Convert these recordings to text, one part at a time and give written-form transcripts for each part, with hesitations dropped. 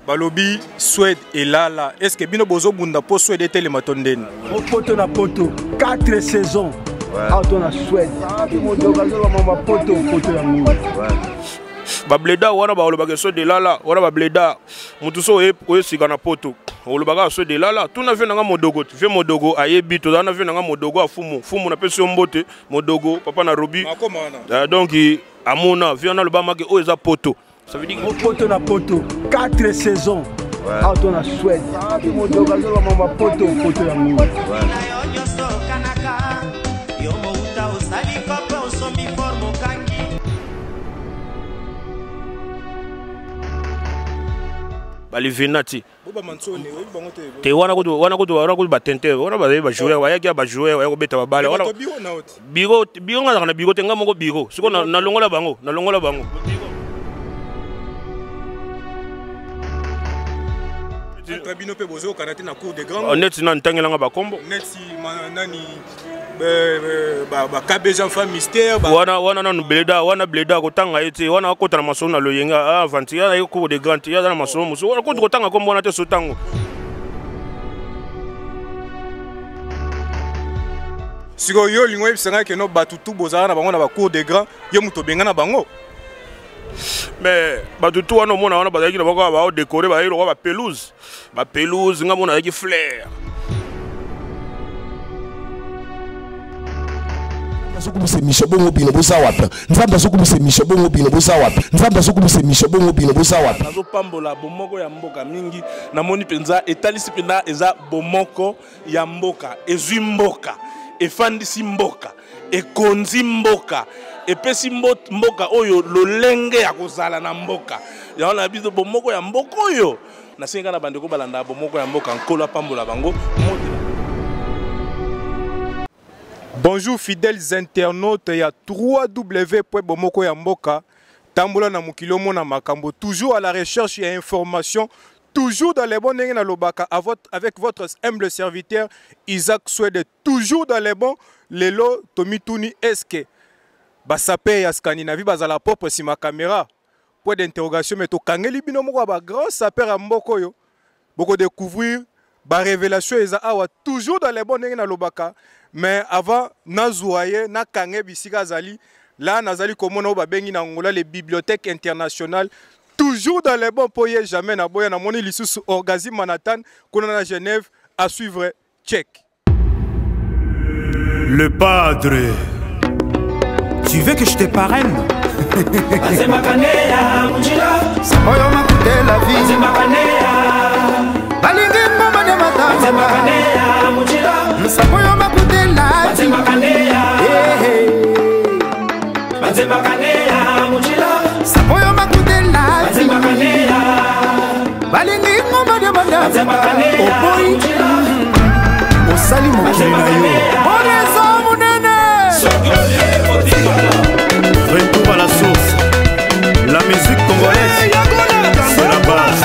Balobi Suède elala. Est-ce que bino bozo bunda po Suède etelema to ndeni? O poto na poto 4 saisons. Awa to na Suède. Moto poto poto yango. Ba bleda wana balobaka Suède elala, wana ba bleda mutu so oye sika na poto. Olobaka Suède elala, tuna vie nanga modogo, vie modogo ayebi tozala na vie nanga modogo afumu, fumu na pesi yo mbote, modogo papa na Robi. Donc amona vie na loba make oyo eza poto. Ça veut dire que poto na poto 4 saisons. Awa to na Suède. Moto azoloba mama poto poto yango. Balivenati te wana kutu wana kutu wana kutu batente wana bazali bajoueur bayaki ya bajoueur baya kobeta babale wana biro biro nga azalaka na biro te nga moko biro sikoyo nalongola bango nalongola bango entre bino mpe bozokana te na cour de grand neti nani ntangelanga bakombo neti nani bakabe jean fa mystère wana wana nanu bleda wana bleda kotanga ye te wana akota na masolo na loyenga avanti ya ye cour de grand te aza na masolo mosusu wana kutu kotanga kombo wana te so tango sikoyo yo olingi oyebisa ngai keno bato tu bozala na bango na bacour de grand yo moto obenga na bango mais bato tu wana omona wana bazalaki na bango baodekore bazalaki lokola bapelouse bapelouse ngai mona azalaki flair azokumisa émission bongo bino boza wapi nzambe azokumisa émission bongo bino boza wapi nzambe azokumisa émission bongo bino boza wapi nazopambola bomoko ya mboka mingi namoni mpenza etalisi mpenza eza bomoko ya mboka ezwi mboka efandisi mboka ekonzi mboka epesi mboka oyo lolenge ya kozala na mboka yango na biso bomoko ya mboka oyo nasengi kaka na bandeko balanda bomoko ya mboka nkolo apambola bango. Bonjour fidèles internautes ya www.bomokoyamboka tambola na mokili omona makambo toujours à la recherche ya information toujours dans les bons ndenge nalobaka avec votre humble serviteur Isaac Swede toujours dans les bons lelo tomituni est-ce que basape ya Scandinavie bazala propre sima caméra point d'interrogation mais tokangeli bino moko ya ba grand sapeur ya mboka oyo boko découvrir ba révélation eza awa toujours dans les bons ndenge nalobaka mais avant nazwa ye nakange bisika azali là nazali komona oyo babengi na Angola les bibliothèques internationales toujours dans les bons po ye jamais naboya namoni lisusu Orgazi Manhattan kuna na Genève à suivre check. Le padre. Tu veux que je te parraine? Oyo makutela vie balingi mboma nde matanga oyo makutela oyo makutela balingi ngomba nde matanga oboyi osali mokili na yo oneza monene. Retour à la source. La musique congolaise, c'est la base.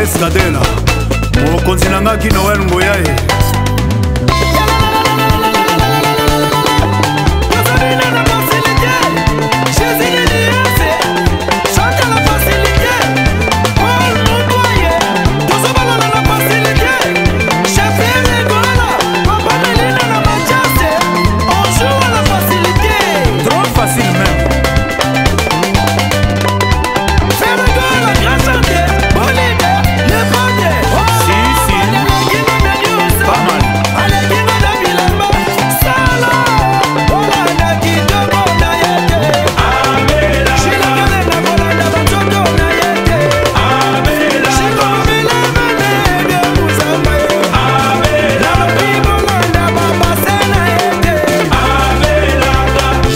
Escadela mokonzi na nga ki Noël Ngoya e Trop facile même. Si, si. Pas mal.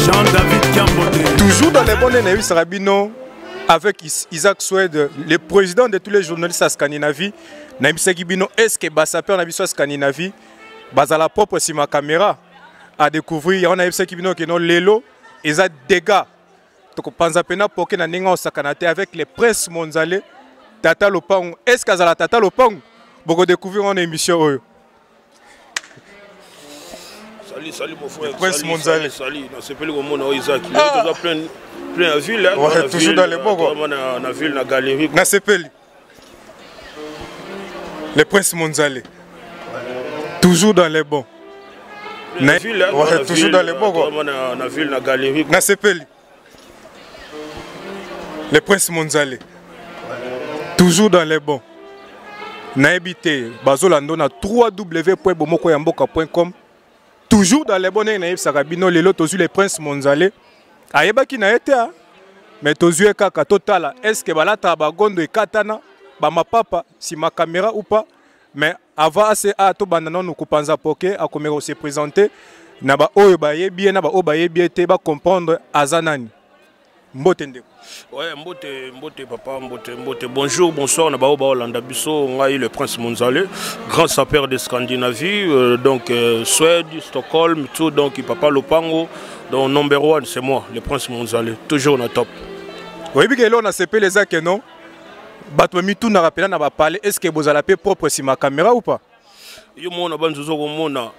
Jean-David Kiambote. Toujours dans les bonnes nayebisaka bino avec Isaac Swede, le président de tous les journalistes à Scandinavie. Nayebisaki bino, est-ce que basapeur na biso à Scandinavie bazala propre nsima caméra à découvrir? Yango nayebisaki bino ke no lelo eza dégâts, tokopanza mpena poke na ndenge osakana te avec le Prince Monzale, tata lopango. Est ce que azala tata lopango? Bokodécouvrir wana émission oyo. Salut, salut mon frère. Prince Salut, Monzale. Salut, salut. Nasepeli komona oyo Isaac. Lelo toza plein plein ya ville, hein. Ouais, Na toujours ville, dans les bons, quoi. vraiment na ville, na galerie, quoi. Nasepeli, le Prince Monzale, toujours dans les bons. Plein ya ville, hein. Ouais, Na toujours ville, dans les bons, quoi. Vraiment na ville, na galerie, quoi. Nasepeli, le Prince Monzale, toujours dans les bons. Nayebi te bazolanda na www.bomokoyamboka.com, toujours dans les bons. Ndenge nayebisaka bino, lelo tozwi le Prince Monzale. Ayebaki na ye te, ah. Mais tozwi ye kaka, totala est ce que balataka bagondo ekatana bamapapa nsima caméra ou pas. Mais avant ase a tobanda nanu kopanza poke, akomeka kose présenter na baoyo bayebi ye, na baoyo bayebi ye te, bacomprendre aza nani. Mbote ndeko. Ouais, mbote, mbote papa, mbote, mbote. Bonjour, bonsoir, na bao baolanda biso, ngai le Prince Monzale, grand sapeur de Scandinavie, donc Suède, Stockholm, tout, donc papa Lopango, donc number one, c'est moi, le Prince Monzale, toujours na top. Oyebi ke eloko nasepeli eza ke non, bato bamitunaka mpena na bapale, est ce que bozala mpe propre nsima caméra ou pas? Yo mona banzozo komona,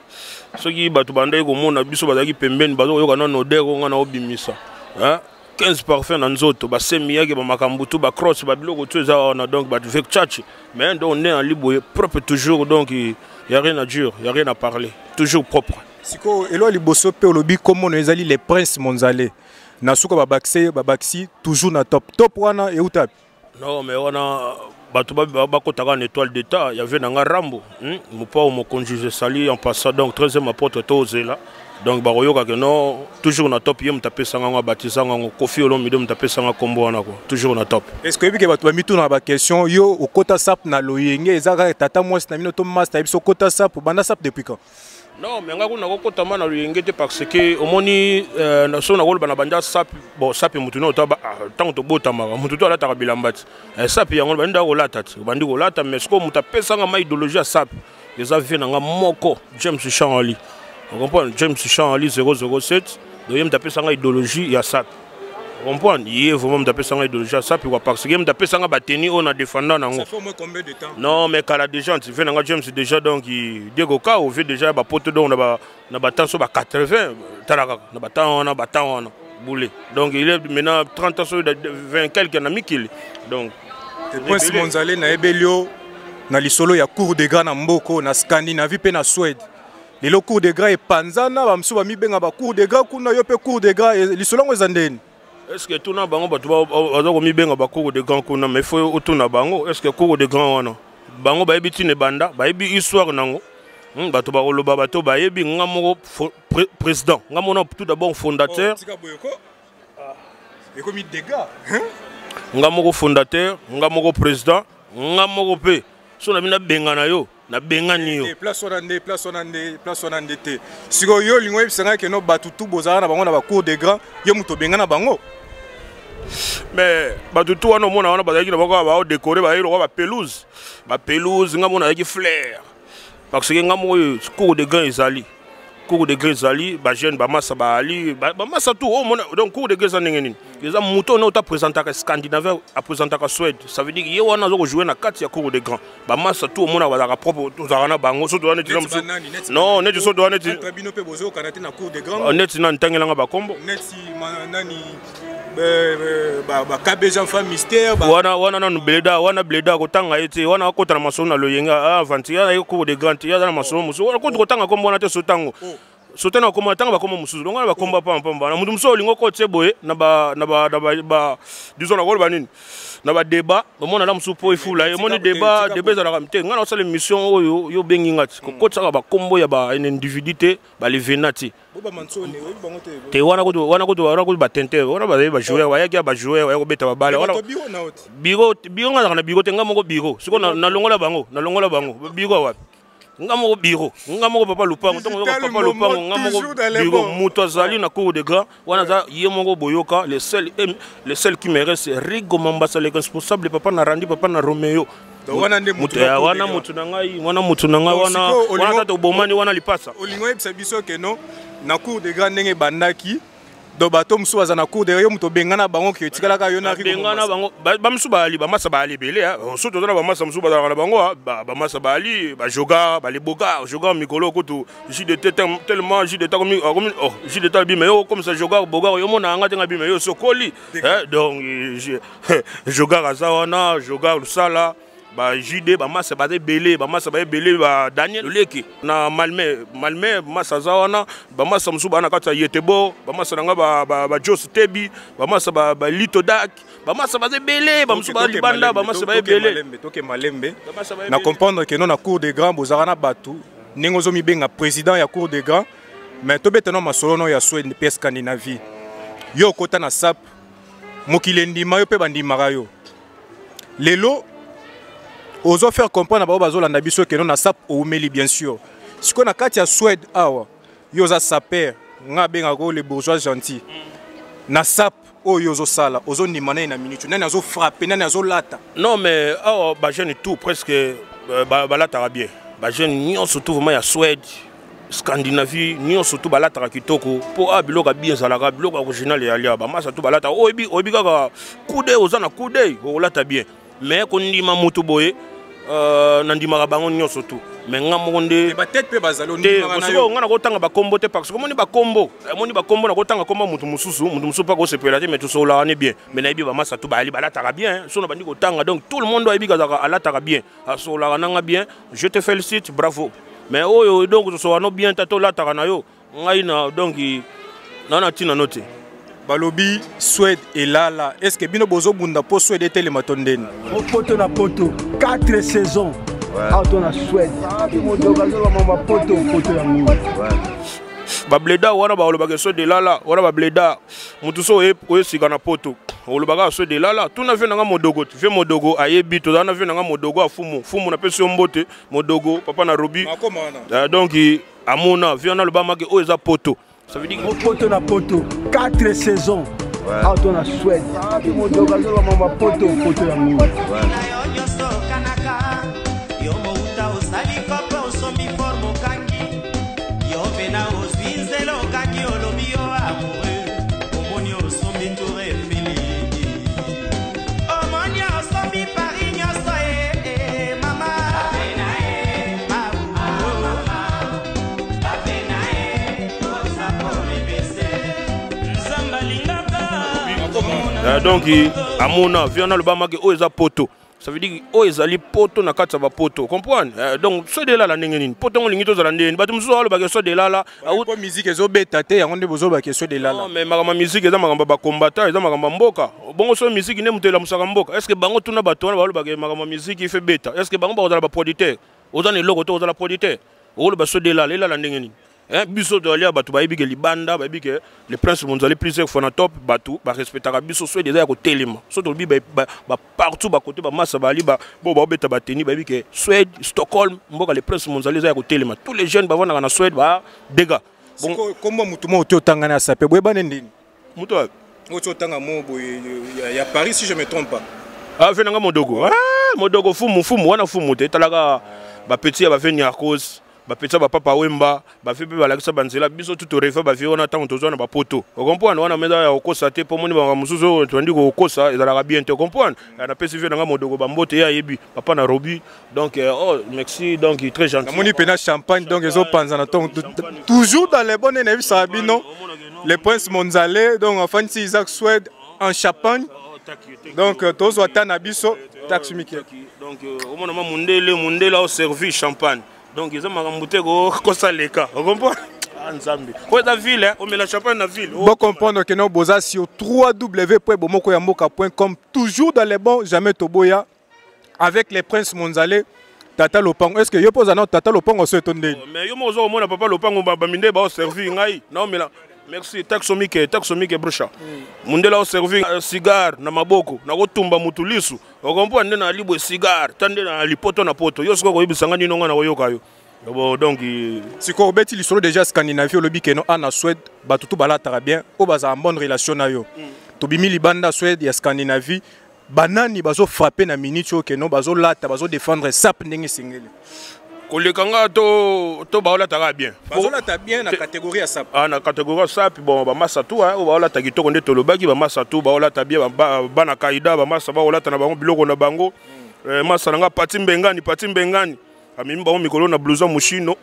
soki bato bandaki komona biso bazalaki pembeni, bazokoyoka nano odeur oyo nga na obimisa. Hein? 15 parfum na nzoto, basemi yake, bamakambo tu, bacross, babiloko tu eza wana, donc bato vek tchatch, mais donc on est en libre, propre toujours, donc y a rien à dire, y a rien à parler, toujours propre. Sikoyo eloko ya liboso mpe olobi kombono ezali le Prince Monzale, na suka babakisi babakisi toujours na top top wana euta? Non, mais wana bato bakotaka na étoile d'état ya ve nanga Rambo, Mopao mokonzi, je sali en passant, donc 13e apôtre to ozela, donc bakoyoka ke non, toujours na top. Ye moto apesanga ngo, abatisanga ngo, Kofi Olomide moto apesanga nkombo wana, quoi, toujours na top. Est ce que oyebi ke bato bamitunaka baquestion, yo okota sap na loyenge, eza kaka tata mwasi na bino to master yebi so okota sap, obanda sap depuis quand? Non, mais nga kuna kokotama na loyenge te, parce que omoni so nakoloba na banda sap, bon, sapi motu no to ntango tobotamaka, motu to alataka bilamba ti. Sapi yango bandi kolata ti, bandi kolata, mais sikoyo moto apesanga ma idéologie ya sap eza vie na nga moko, James Chanali, ocomprendre, James Chanali 007. Donc ye moto apesanga idéologie ya sap, comprendre, ye vraiment moto apesanga idéologie ya sapi, quoi, parce que ye moto apesanga bateni oyo na défenda nango. Ça fait au moins combien de temps? Non, mais kala déjà, tu fais nanga James déjà, donc Diego Ka au vu déjà ba poto, donc na ba temps so ba 80, tala kaka na ba temps wana, ba temps wana boulé. Donc il est maintenant 30 ans so 20 quelques na mikili. Donc Prince Monzale, nayebeli yo na lisolo ya cour de gras na mboko na Scandinavie mpe na Suède. Lelo cour de gras epanzana, bamosusu bamibenga bacour de gras kuna, yo mpe cour de gras, lisolo yango eza ndeni? Est-ce que tuna bango bato baza komibenga ba cour de grand kuna, mais il faut otuna bango, est-ce que cour de grand wana bango bayebi ntina ebanda, bayebi histoire nango? Bato bakoloba, bato bayebi nga moko président, nga moko tout d'abord fondateur. Tika boye ko, ekomi dégâts. Nga moko fondateur, nga moko président, nga moko mpe so na bino nabengana yo, nabengani yo. Te, place wana nde, place wana nde, place wana nde te. Sikoyo yo olingo oyebisanga ke no bato tu bozala na bango na bacour de grand, yo moto obenga na bango? Mais bato tu wana omona wana bazalaki na bango kaka baodécorer, bayei lokwa bapelouse, bapelouse. Nga mona azalaki flair, parce que nga moko oyo cour de grand ezali. Cour de gré ezali bajeune, bamasa baali, bamasa tout omona. Donc cour de gré eza ndenge nini? Eza moto oyo ota présentaka Scandinavie, apresentaka Suède. Ça veut dire ye wana aza kojouer na kati ya cour de grand. Bamasa tout omona bazalaka propre, tozalaka na bango. So toza neti, non, neti so toza neti bino mpe bozokana te na cour de grand. Neti nani? Ntangelanga bakombo. Neti nani? Bakabe enfant mystère. Wana, wana nanu bleda wana, bleda kotanga ye te. Wana akota na masolo na loyenge aventure, aye cour de grand te. Ye aza na masolo mosusu wana. Koti kotanga kombo wana te. So tango so te na kombo, tanga bakombo mosusu. Donc wana bakombo pampamba na mutu mosusu olingi okotie boye na ba na ba na ba ba disons na koloba nini, na badébat. Omona la mosusu mpo efula ye. Omoni, débat ezalaka te. Ngai na osala émission oyo, yo obengi nga ti kokotisaka bakombo ya ba individu te, balevena te te. Wana kutu, wana kutu, wana kutu batente wana bazali bajoueur, bayaki ya bajoueur, baya kobeta babale wana. Biro, biro, nga azalaka na biro te. Nga moko biro sikoyo, nalongola bango, nalongola bango. Biro wapi? Nga moko biro, nga moko papa lupango. Ntongo yoka papa lupango, nga moko biro. Moto azali na cour de grand wana aza ye moko. Boyoka, le seul, le seul qui me reste, Rigo Mambasa, le responsable, papa na Randi, papa na Romeo. Wana nde wana motu na ngai, wana motu na ngai wana. Wana tata obomani wana lipasa. Olingo oyebisa biso ke no na cour de grand, ndenge ebandaki, donc bato mosusu baza na cour de yo, moto obengana bango, ke etikalaka yo na? Bengana bango. Bamosusu bayali, bamasa bayali ebele. So toza na bamasa mosusu bazalaka na bango. Bamasa bayali, bajoga, baleboka joga mikolo kutu JDT, tellement JDT akomi, oh, JDT abima yo comme ça, joga boga yo mona yanga te, nga bima yo sokoli. Donc jogar aza wana, jogar lusala ba JD, bamasa baza ebele, bamasa baza ebele. Ba Daniel Loleke na Malme, Malme masa aza wana. Bamasa mosusu baa na kati ya Yetebo, bamasa na nga bajos Tebi, bamasa balito dak, bamasa baza ebele, bamosusu baza libanda, bamasa baza ebele. Toke malembe. Na comprendre ke no na cour de grand bozalaka na bato ndenge ozomibenga président ya cour de grand. Mais tobeta no masolo no ya Swede mpe Scandinavie. Yo okota na sap, mokili endima yo mpe bandimaka yo. Lelo ozo faire comprendre na bango bazolanda biso ke no na sap oumeli. Bien sûr, sikoyo na kati ya Swede awa, yo oza saper, nga abengaka le bourgeois gentil. Na sap oyo ozosala, ozondima nani na minute? Nani azofrappe? Nani azolata? Non, mais awa bajeune tout presque balataka bien. Bajeune nyonso tout vraiment ya Swede, Scandinavie, nyonso tu balataka kitoko, mpo a biloko ya bien ezalaka, biloko ya original eyalia. Bamasa tu balataka. Oyebi, oyebi kaka kude, oza na kude, okolata bien. Mais kondima motu boye, nandimaka bango nyonso tu, mais nga moko nde batete mpe bazali. Sikoyo nga nakotanga bakombo te, parce que omoni bakombo, omoni bakombo, nakotanga kombo motu mosusu, motu mosusu mpa kosepela te. Mais tosololaka ne bien. Mais nayebi bamasa tu bayali, balataka bien. So na bandi kotanga, donc tout le monde ayebi kazaka alataka bien, asololaka nanga bien. Je te félicite, bravo. Mais oyo donc tosololaka no bien ta, tolataka na yo ngai na donc na ntina no te. Balobi Swede elala. Est ce que bino bozobunda mpo Swede etelema to ndeni? Poto na poto, 4 saisons awa to na Swede. Moto azoloba mamba poto, poto yango. Bableda wana balobaka so delala wana, bableda motu so oyesika na poto, olobaka so delala. Tuna vie nanga modogo, vie modogo ayebi. Tozala na vie nanga modogo afumu fumu, napesi yo mbote modogo, papa na Robi. Donc amona vie wana, alobamaki oyo eza poto. Ça veut dire poto na poto, 4 saisons awa to na Swede. Moto azoloba mamba poto, poto yango. Nyonso okanaka yo mouta, osali kope, osombi forme, okangi yo mpena, ozwi nzela, okangi, olobi yo amoureux, omoni osombi tour Eiffel, omoni osombi Paris nyonso e mama. Nzambe alingaka. Donc amona vie wana, alobamaki oyo eza poto. Ça veut dire oyo ezali poto na kati ya bapoto, comprendre? Donc so delala ndenge nini? Poto ngo olingi tozala ndenge nini? Bato mosusu alobaka so delala. Po musique ezobeta te, yango nde bozolobaka so delala. Non, mais makambo ya musique eza makambo ya bakombata, eza makambo ya mboka. Bongo so musique nde moto elamusaka mboka, est ce que bango, tuna bato wana balobaka makambo ya musique ife beta, est ce que bango bakozala baproducteur? Oza na eloko te, ozala producteur, okoloba so delala, elala ndenge nini? Biso toalia, bato bayebi ke libanda, bayebi ke le prince Monzali plusieurs fois na top, bato barespectaka biso. So eza ya kotelema, so tolobi partout, bakote bamasa bali bo baobeta bateni, bayebi ke Swede, Stockholm, mboka le prince Monzali eza ya kotelema. Tous les jeunes bavandaka na Swede ba dega. Bon, kombo motu moko te otanga na sape boyebane ndeni? Moto wapi? Oyo ti otanga mo boye ya Paris, si je me trompe pas. Ah, ve nanga modogo, ah, modogo fumu fumu wana, fumu te. Etalaka bapeti ya bave Niarcos. Bapesa bapapa Wemba, bavieux mpe balakisa banzela biso tu toreve bavieux wana ntango tozwa na bapoto. Ocomprendre wana meza ya kokosa te, mpo moni makambo mosusu oyo tondi kokosa ezalaka bien te. Ocomprendre, napesi vieux na nga Modoko bambote, ye ayebi papa na Robi. Donc oh, merci, donc très gentil. Namoni mpena champagne, donc ezopanzana ntongo, toujours dans les bonnes. Nayebisaka bino, le prince Monzale, donc afandisi Isaac Swede en champagne. Donc tozwa ta na biso taxe mike. Donc omona ma mundele, mundele aoservi champagne, donc eza makambo te kosaleka. Ocomprendre, ah, Nzambe, po eza ville, omela champagne na ville. Bon, comprendre que non, boza sur www.bomokoyamboka.com, toujours dans les bons, jamais toboya avec les princes Monzale, tata lopango. Est ce que yo mpo oza na tata lopango so etondeli? Mais yo moko oza komona papa lopango, baminde baoservi ngai naomela. Merci, taxomike, taxomike brusha. Mundele aoservi cigare na maboko, nakotumba mutu lisu. Okomprendre nde na libwe cigare ta nde na lipoto na poto. Yo sikoyo koyebisa ngai nini? Nga na koyoka yo bon. Donc sikoyo obeti lisolo déjà Scandinavie, olobi keno a na Suède bato tu balataka bien, oyo bazala en bonne relation na yo. Tobimi libanda Suède ya Scandinavie, banani bazofrappe na minute oyo keno bazolata, bazodéfendre sap ndenge esengeli? Koleka nga to baolataka bien. Bazolata bien na catégorie ya sap. Ah, na catégorie ya sap, bon, bamasa tu oyo baolata kitoko nde tolobaki, bamasa tu baolata bien, bana kaida, bamasa baolata na bango biloko na bango. Masa na nga Pati Mbengani, Pati Mbengani amemi bango mikolo na blouson Moschino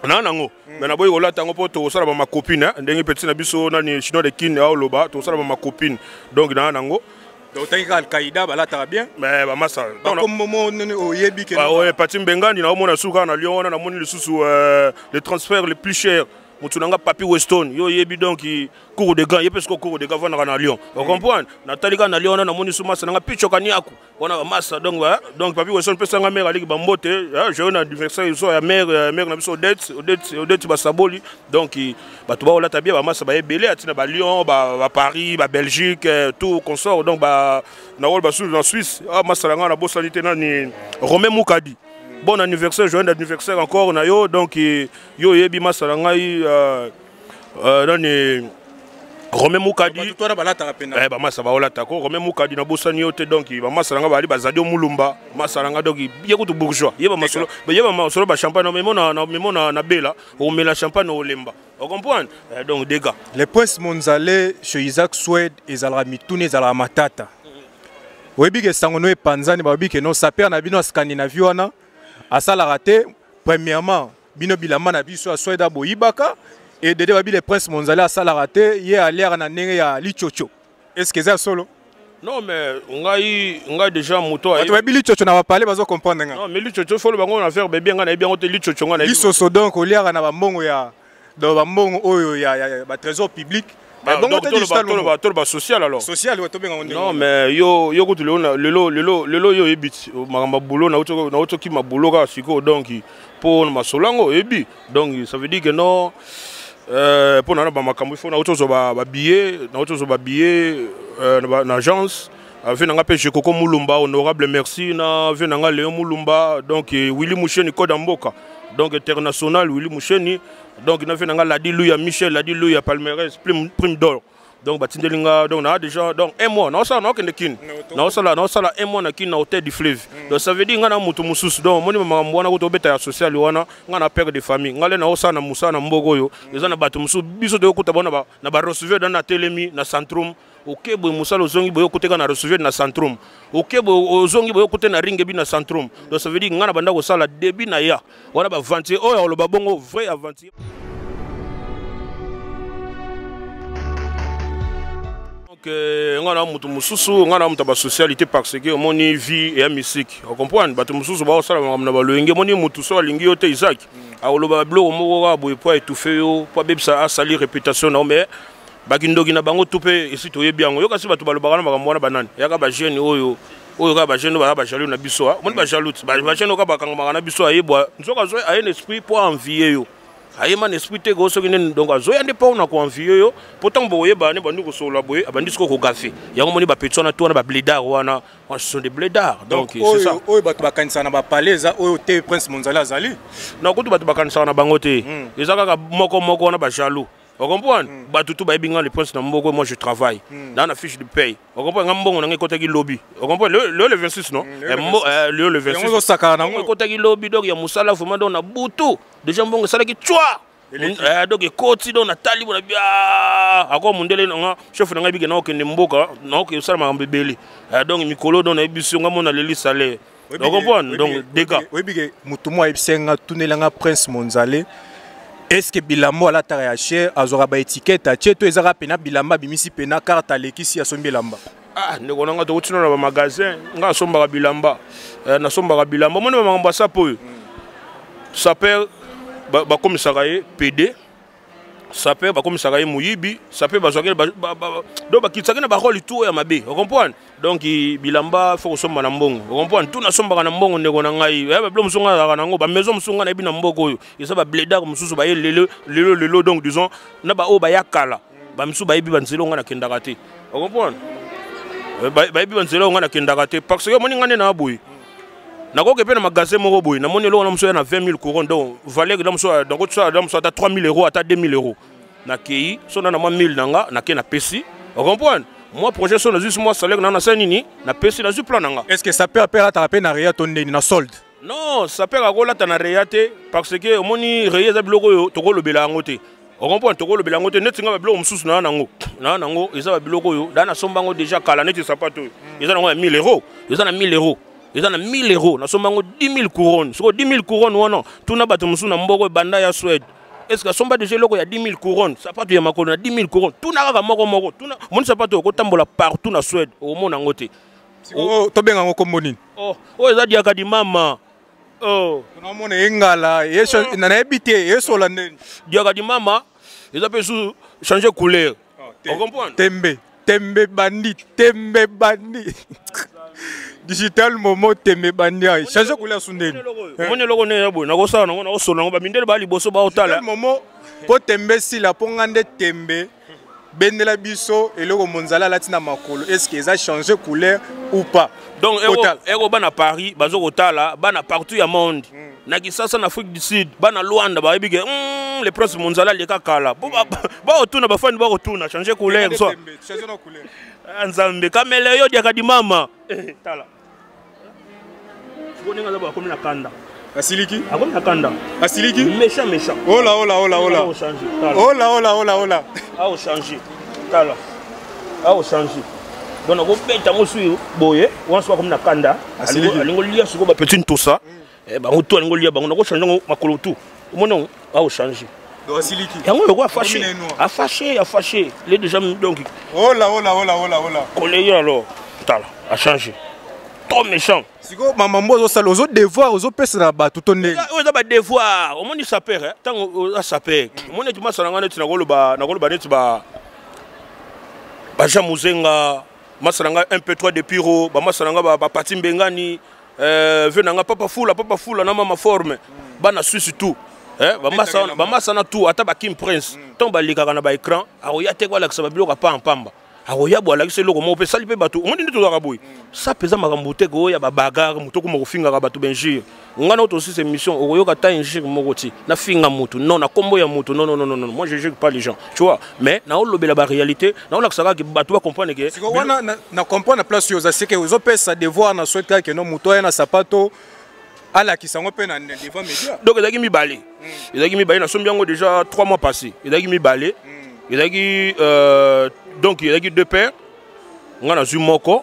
na nango. Me naboyi kolata yango mpo tokosala bamacopine ndenge peti na biso nani Chinois de Kine aoloba, tokosala bamacopine. Donc naa nango. Donc otangi kaka Alkaïda balataka bien. Mais bamasa bakombo nini oyebi ke? Ouais, Pati Mbengani naomona suka kaka na Lyon wana, namoni lisusu le transfert le plus cher, motu na nga Papi Weston, yo oyebi. Donc cour de grand ye mpe siko cour de grand avandaka na Lyon. Ocomprendre, natali kaka na Lyon wana, namoni su masa na nga Picho Kaniaku wana, bamasa. Donc donc Papi Weston pesanga mare aliki bambote, joyeux na anniversaire so ya mare, mare na biso Odette, Odette, Odette Basaboli. Donc bato baolata bien, bamasa baebele atina balyon, baparis, babelgique, tout consort. Donc naoyo basusu na Suisse, masa na ngai nabosani te nani, Romain Mukadi, bon anniversaire, joyeux anniversaire encore na yo. Donc yo oyebi masa na ngai nani, Romain Mukadi. Wana balataka pena. Eh, bamasa baolata ko. Romain Mukadi, nabosani yo te. Donc bamasa na nga bazali bazali Mulumba, masa na nga. Donc ye kutu bourgeois, ye bamasolo, ye bamasolo bachampagne memo na memo na bela omela champagne olemba. Ocomprendre, donc dégâts. Le prince Monzale chez Isaac Swede, ezalaka mituna, ezalaka matata. Oyebi ke sango no epanzani, balobi ke no sapeur na bino ya Scandinavie wana asalaka te. Premièrement, bino bilamba na biso ya Swede boyibaka e dede. Babi le prince Monzale asalaka te, ye aliaka na ndenge ya lichocho. Est ce que eza solo? Non, mais ngai déjà moto bato bayebi lichocho na bapale bazo comprendre nga. Non, mais lichocho folo bango na faire bébé, ngai nayebi yango te, lichocho ngai nayebi. Lisoso, donc oliaka na bambongo ya, donc bambongo oyo ya batrésor public. Bongo te, digital. Toloba social alors. Social, ouais, tobenga. Non, mais yo kutu lelo yo oyebi makambo ya boulot, nauti okima boulot kaka sikoyo. Donc mpo na masolo yango oyebi, donc ça veut dire que non, mpo na bamakambo ifo nauti ozwa babillet, nauti ozwa babillet na agence. Vieux na nga mpe Jekoko Mulumba, honorable, merci na vieux na nga Léon Mulumba. Donc Willy Musheni, code ya mboka, donc international Willy Musheni. Donc na vieux na nga Ladi Luya, Michel Ladi Luya, palmarès prime, prime d'or. Donc batindeli nga, donc naa déjà, donc un mois naosala, naokende Kini, naosala un mois na Kini, na hôtel du Fleuve. Donc ça veut dire nga na moto mosusu. Donc omoni makambo wana kuta obeta ya social wana, nga na père de famille, nga le naosala na mosala na mboka oyo eza na bato mosusu. Biso toyokuta bango na bareceveur na telemi na Centrum. Oke boye mosala, ozongi boye, okuteka na receveur na Centrum. Oke boye, ozongi boye, okute na ringebi na Centrum. Donc ça veut dire nga na banda kosala début na ya wana baventure oyo aloba bongo, vrai aventure. Donc nga na moto mosusu, nga na moto ya basocialité, parce que omoni vie eya mystique. Ocomprendre, bato mosusu baosala makambo na balolenge. Omoni motu so alingi yo te, Isaac, akoloba biloko moko kaka boye po aétouffe yo, po abebisa, asali réputation na yo. Mais bakindoki na bango tu mpe esi toyebi yango. Yo kasi bato balobaka na makambo wana banani? Yaka bajeune oyo kaka bajeune oyo baza bajaloux na biso. Omoni bajaloux, bajeune oyo kaka bakangamaka na biso. Ayebwa nzoka aye na esprit po envie yo, ayema na esprit te ko soki nini. Donc azoya nde mpo na koenvie yo, po ntango bokoyeba nde bandi kosolola boye, abandi sikoyo kogafe yango. Moni bapeti wana to wana, bablédard wana, ce sont des blédards. Donc c'est ça. Oyo bato bakanisaka na bapale eza oyo te prince Monzali azali? Na kutu bato bakanisaka na bango te, eza kaka moko moko wana bajaloux. Ocomprendre? Bato tout bayebi nga le prince na mboko, moi je travaille. Na na fiche de paye. Ocomprendre? Nga mbongo na nga ekotaki lobi. Ocomprendre? Le 26 non? Le 26. Le 26. Yango ozosakana nango. Mbongo ekotaki lobi donc ya mosala vraiment donc na butu. Déjà mbongo esalaki twa. Donc ekoti donc natali bona bia ako mundele na nga chef na nga bike na okende mboka na okende sala makambo ebele. Donc mikolo donc nayebi biso nga mona leli salaire. Donc comprendre donc dégâts. Oyebi ke mutu moko ayebisaki nga tunela nga Prince Monzale est-ce que bilamba alataka ya cher azwaka ba étiquette atie to ezaka pena bilamba abimisi pena carte alekisi asombi elamba? Ah ndeko na nga tokuti na ba magasin nga asombaka bilamba. Nasombaka bilamba omoni ba makambo ya sapo oyo. Saper bakomisaka ye PD, saper bakomisaka ye moyibi, saper bazwaki donc bakitisaki na ba rôle tout ya mabe, vous comprenez? Donc bilamba faut kosomba na mbongo, vous comprenez? Tout nasombaka na mbongo ndeko na ngai. Ba biloko mosusu ngai nazalaka nango, ba maison mosusu ngai nayebi na mboka oyo. Eza ba bledard mosusu baye lelo, lelo, lelo, donc disons, na ba oyo baya kala, ba mosusu bayebi ba nzela oyo ngai nakendaka te. Vous comprenez? Bayebi ba nzela oyo ngai nakendaka te parce que omoni ngai nde na boye. Nakoki mpe na magasin moko boye, namoni eloko na mosusu ya na 20 000 couronnes, donc valeur na mosusu, donc tosala na mosusu ata 3 000 euros, ata 2 000 euros. Nakei, so na na mwa 1000 na nga, nakei napesi. Vous comprenez? Moi projet so nazwi mwa salaire na nasali nini, napesi, nazwi plan na nga. Est-ce que ça peut appeler ata pe na réa to ndeni na solde? Non, ça peut akolata na réa te parce que omoni réa eza biloko oyo tokolobela yango te. Vous comprenez? Tokolobela yango te neti nga ba biloko mosusu na nango. Na nango eza ba biloko oyo, da na somba yango déjà kala neti sapato oyo. Eza nango ya 1000 euros. Eza na 1000 euros. Eza na 1000 euros, nasomba yango 10 000 couronnes. Soko 10 000 couronnes wana, tuna bato mosusu na mboko ebanda ya Suède. Est-ce que asomba déjà eloko ya 10 000 couronnes? Sapato ya makolo na 10 000 couronnes. Tuna kaka moko moko. Tuna, moni sapato okotambola partout na Suède, okomona yango te. Sikoyo, tobenga yango kombo nini? Oh, oyo eza diaka di mama. Oh. Tunamona engala, yeso, na nayebi te, yesola ndeni. Diaka di mama, eza pe sous changer couleur. Oh, te. On comprend? Tembe, tembe bandi, tembe bandi. Digital Momo tembe bandi. Ay, changer couleur sundeni. Omoni eloko nde ya boye, nakosala nango, nakosola nango, ba mindele ba liboso ba otala. Digital Momo, po tembe sila, po nga nde tembe. Bendela biso eloko Monzala alati na makolo, est-ce que eza changer couleur ou pas? Donc, Kotala. eko bana Paris, bazo kotala, bana partout ya monde. Na Kinshasa, na Afrique du Sud, bana Luanda, bayebi ke, le prince Monzala aleka kala. Bo, ba, ba, ba otuna, ba fani ba otuna, changer couleur, Tembe, soit. tembe, changer na couleur. Ah, Nzambe, kamele yo diaka di mama. Tala. Sikoyo ndenge aza boye, akomi na kanda. Asiliki? Akomi na kanda. Asiliki? Méchant, méchant. Ola, ola, ola, ola. Azo changer, tala. Ola, ola, ola, ola. Azo changer, tala. Azo changer. Donc, akobeta yango suyo boye, wana soki akomi na kanda, Asiliki. alingo lia sikoyo ba petit ntosa. Bango tout alingo lia bango, nako changer yango makolo tout. Omoni yango, azo changer. Donc, asiliki. Yango oyo a fâché. Akomi na noir. A fâché, a fâché. Il est déjà donc. Ola, ola, ola, ola, ola. Collé alors. Tala, a changé. Trop méchant. Siko mama mbo ozosala, ozo devoir, ozopesa na bato to ndenge. Oyo eza ba devoir. Omoni saper, hein? Tango oza saper. Omoni neti masala nga neti nakoloba neti ba Jean Muzenga, masala nga MP3 de Piro, ba masala nga ba Pati Mbengani, ve na nga Papa Fula, Papa Fula na mama forme. Bana Suisse tout. Hein, ba masa wana, ba masa na tout, ata ba Kim Prince. Tango balekaka na ba écran, akoya te kolakisa ba biloko ya pamba. Akoya bo alakisa eloko moko mpe sali mpe bato. Omoni nde tozalaka boye. Sa mpenza makambo te koya ba bagarre, moto okoma kofingaka bato ba injure. Nga na otosisa émission, okoyoka ta injure moko ti. Na finga moto, non, na kombo ya moto, non, non, non, non, non. Moi je juge pas les gens, tu vois. Mais na olobela ba réalité, na olakisa kaka bato ba comprendre que Siko wana na comprendre na place oyo oza, c'est que ozopesa devoir na souhaite kaka que non, moto aya na sapato alakisa yango mpe na devant média. Donc ezalaki mibale. Ezalaki mibale, nasombi yango déjà 3 mois passés. Ezalaki mibale. Ezalaki donc ezalaki deux paires. Nga nazwi moko.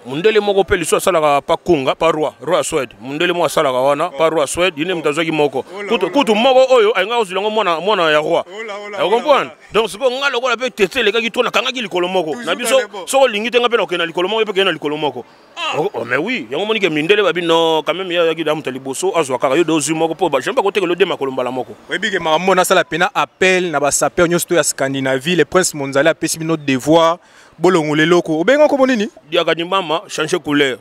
Mundele moko mpe liso asalaka pa Kunga, pa roi, roi ya Suède. Mundele moko asalaka wana, pa roi ya Suède, ye nde moto azwaki moko. Ola, Kutu, ola. kutu moko oyo, alinga kozwila yango mwana ya roi. Ola, ola, Vous ola, comprenez? ola. Donc sikoyo nga lokola mpe tete elekaki trop, nakangaki likolo moko. Toujours Na biso, dans les bords. soko olingi te nga mpe nakokende na likolo moko, ye mpe kende na likolo moko. Oh, oh, mais oui, yango moni ke mindele babi non, quand même, ya yaki da moto ya liboso, azwa kaka, yo de ozwi moko, po ba, j'aime pas kotekela yo de makolo mbala moko. Oyebi ke makambo nasala pena appel na ba sapeur nyonso to ya Scandinavie, le prince Monzale apesi bino devoir, bolongola eloko. Obenga kombo nini? Diaka ni mama, changer couleur.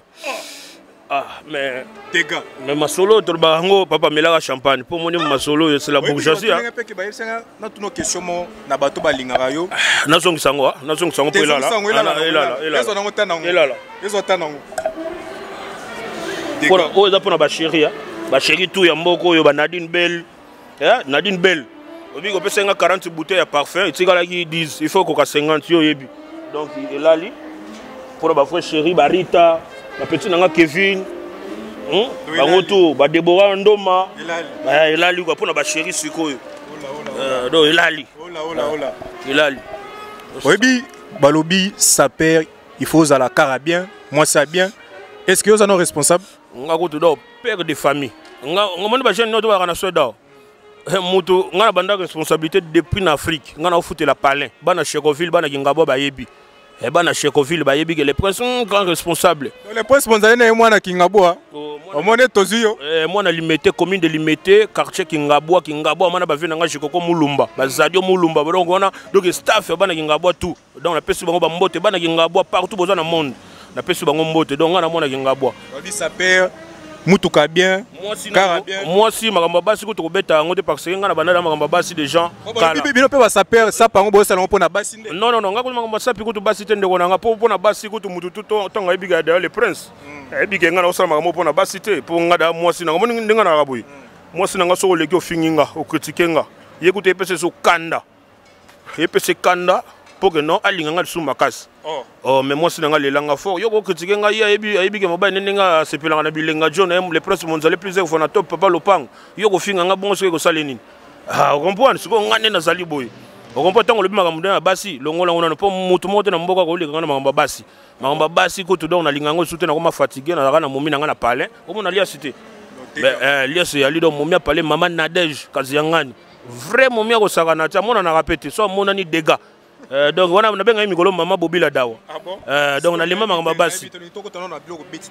Ah, mais Dégâts. Mais masolo tolobaka yango, papa melaka champagne. Po moni masolo, c'est la Oyebi bourgeoisie, ke hein. bato ndenge pe ke bayebisanga, na tuna question mo na bato balingaka yo. Ah, nazongisa yango, ah, nazongisa yango po Te, elala. zongisa yango, elala, Ah, elala, elala. Ezwa nango ta nango. Elala. Ezwa ta nango. Mpona, oyo eza mpona ba chérie, hein. Ba chérie tout ya mboka oyo, ba Nadine Bell. Hein, Nadine Bell. Obi kopesa nga 40 bouteille ya parfum, etikalaki 10, il faut koka 50 yo oyebi. Donc elali mpona ba frère chéri, ba Rita, ba petit na nga Kevin. Bango tout, ba Deborah Ndoma. Elali. Elali quoi mpona ba chéri sikoyo. Donc elali. Ola ola ola. Elali. Oyebi balobi saper il faut ozala kara bien, mwasi ya bien. Est-ce que oza no responsable? Nga kutu donc père de famille. Nga ngomoni ba jeune noto ba kana Suède. Mutu nga na banda responsabilité depuis na Afrique. Nga na ofutela palin. Bana Chekoville, bana Kingabwa bayebi. Eh bana Chekoville bayebi que les princes sont grands responsables. Les princes bonzali na mwana Kingabwa. Omone tozwi yo. Eh mwana Limete, commune de Limete, quartier Kingabwa, Kingabwa mwana ba vie nanga Jekoko Mulumba, bazadio Mulumba, donc wana donc staff bana Kingabwa tout. Donc na pesi bango ba mbote bana Kingabwa partout boza na monde. Na pesi bango mbote donc nga na mwana Kingabwa. Babi saper mutuka bien, kara bien. Mwasi makambo basi kutu kobeta yango te parce que nga na banda makambo basi des gens. Kala. Bino pe ba saper sapa yango bosala yango mpona basi nde. Non non non, nga kutu makambo sapi kutu basi te ndeko na nga po mpona basi kutu mutu tu tonga yebi ka d'ailleurs le prince. Yebi ke nga na osala makambo mpona basi te po nga da mwasi na nga moni ndenge na boye. Mwasi na nga soko leki ofingi nga, okritike nga. Ye kutu epese so kanda. Epese kanda pour que non alinga nga lisusu makasi. Oh mais mwasi na nga lelanga fort. Yo ko critiquer nga ye ayebi ayebi ke mobali ndenge nga sepelanga na bilenga John le prince Monzale plusieurs fois na top papa lopango. Yo ko finga nga bongo soki ko sala nini? Ah comprendre siko nga nde nazali boye. Okompo ntango olobi makambo nde ya basi longola ngo nano mpo motu moko te na mboka koleka nga na makambo ya basi. Makambo ya basi kutu donc nalinga yango lisusu te, nakoma fatigue, nazalaka na momi na nga na palais. Omona liasi te. Mais liasi eyali donc momi ya palais mama Nadège Kaziangani. Vrai momi ya kosakana te, amonanaka pe te, so amonani dégâts. Donc wana nabengaki mikolo mama Bobila Dawa. Ah bon? Donc nalemba makambo ya basi.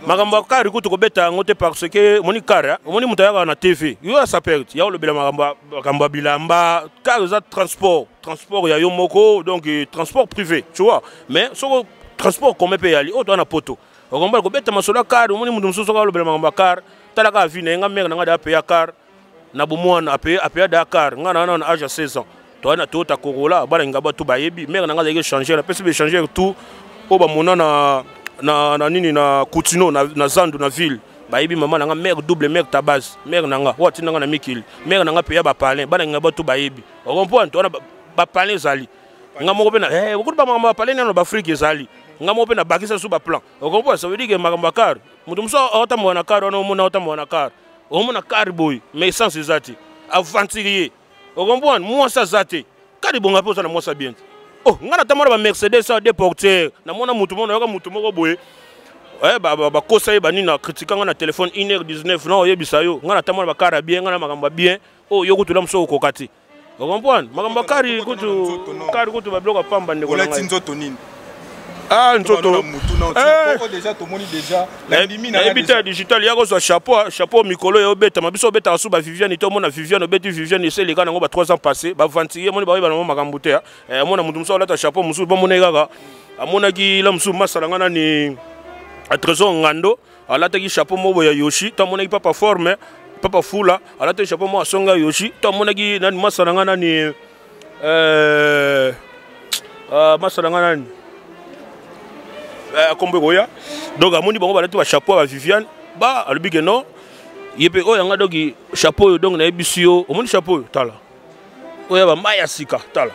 Makambo ya kari kutu kobeta yango te parce que omoni kari, hein? Omoni moto ayaka na TV. Yo ya sapeur, ya olobela makambo ya bilamba, kari eza transport, transport ya yo moko, donc transport privé, tu vois. Mais soko transport commun pe yali, oyo toza na poto. Okomba kobeta masolo ya kari, omoni moto mosusu soki alobela makambo ya kari, tala kaka vie na ye, nga mère na nga da paye kari. Na bomwana apeya Dakar, nga na na âge ya 16 ans. Toa na Toyota Corolla, bana ngaba tout bayebi, mère na nga azalaki échangeur, napesi ba échangeur tout oyo bamona na na na nini na Coutinho na, na Zandu na ville. Bayebi mama na nga mère double mère tabase, mère na nga oyo atinda nga na mikili, mère na nga peya ba palin, bana ngaba tout bayebi. O comprendre toa na ba palin ezali. Nga moko pe na okuti ba makambo ba palin nano ba Afrique ezali. Nga moko pe na bakisa sous ba plan. O comprendre ça veut dire que makambo ya car, moto mosusu aotambola na car wana omona aotambola na car. Omona car boy, mais essence eza te. Aventurier. O comprendre mwasi aza te. Kadi bonga pe oza na mwasi bien te. Oh, nga na tambola ba Mercedes a deux portières. Na mona mutu moko, nayoka mutu moko boye. Ba kosa ye ba nini na critiquer nga na téléphone une heure dix-neuf, na oyebisa yo. Nga na tambola ba car ya bien, nga na makambo ya bien. Oh, yo kutu la mosusu okoka te. O comprendre? Makambo ya kari kutu, kari kutu ba biloko ya pamba ndeko na ngai. Olati nzoto nini? Ah, nzoto. Eh. Déjà, tomoni déjà. La ndimi na Nayebi te ya digital, ya kozwa chapeau, chapeau mikolo ya obetama. Biso obetaka sous ba Viviane, to mona Viviane, obeti Viviane, ese eleka nango ba 3 ans passé, ba venturier, moni ba oyeba nango makambo te, hein. Mona mutu mosusu alata chapeau mosusu, bo mona ye kaka. Amonaki la mosusu masala nga nani, a Trésor Ngando, alataki chapeau moko ya Yoshi, to amonaki papa forme, papa Fula, alataki chapeau moko asonga Yoshi, to amonaki nani masala nga nani, masala nga nani? Kombo ekoya. Donc amoni bango balati ba chapeau ya ba Viviane, ba alobi ke non, ye pe oyo yanga donc chapeau oyo donc nayebisi yo, omoni chapeau oyo tala. Oyo ya ba mai ya sika tala.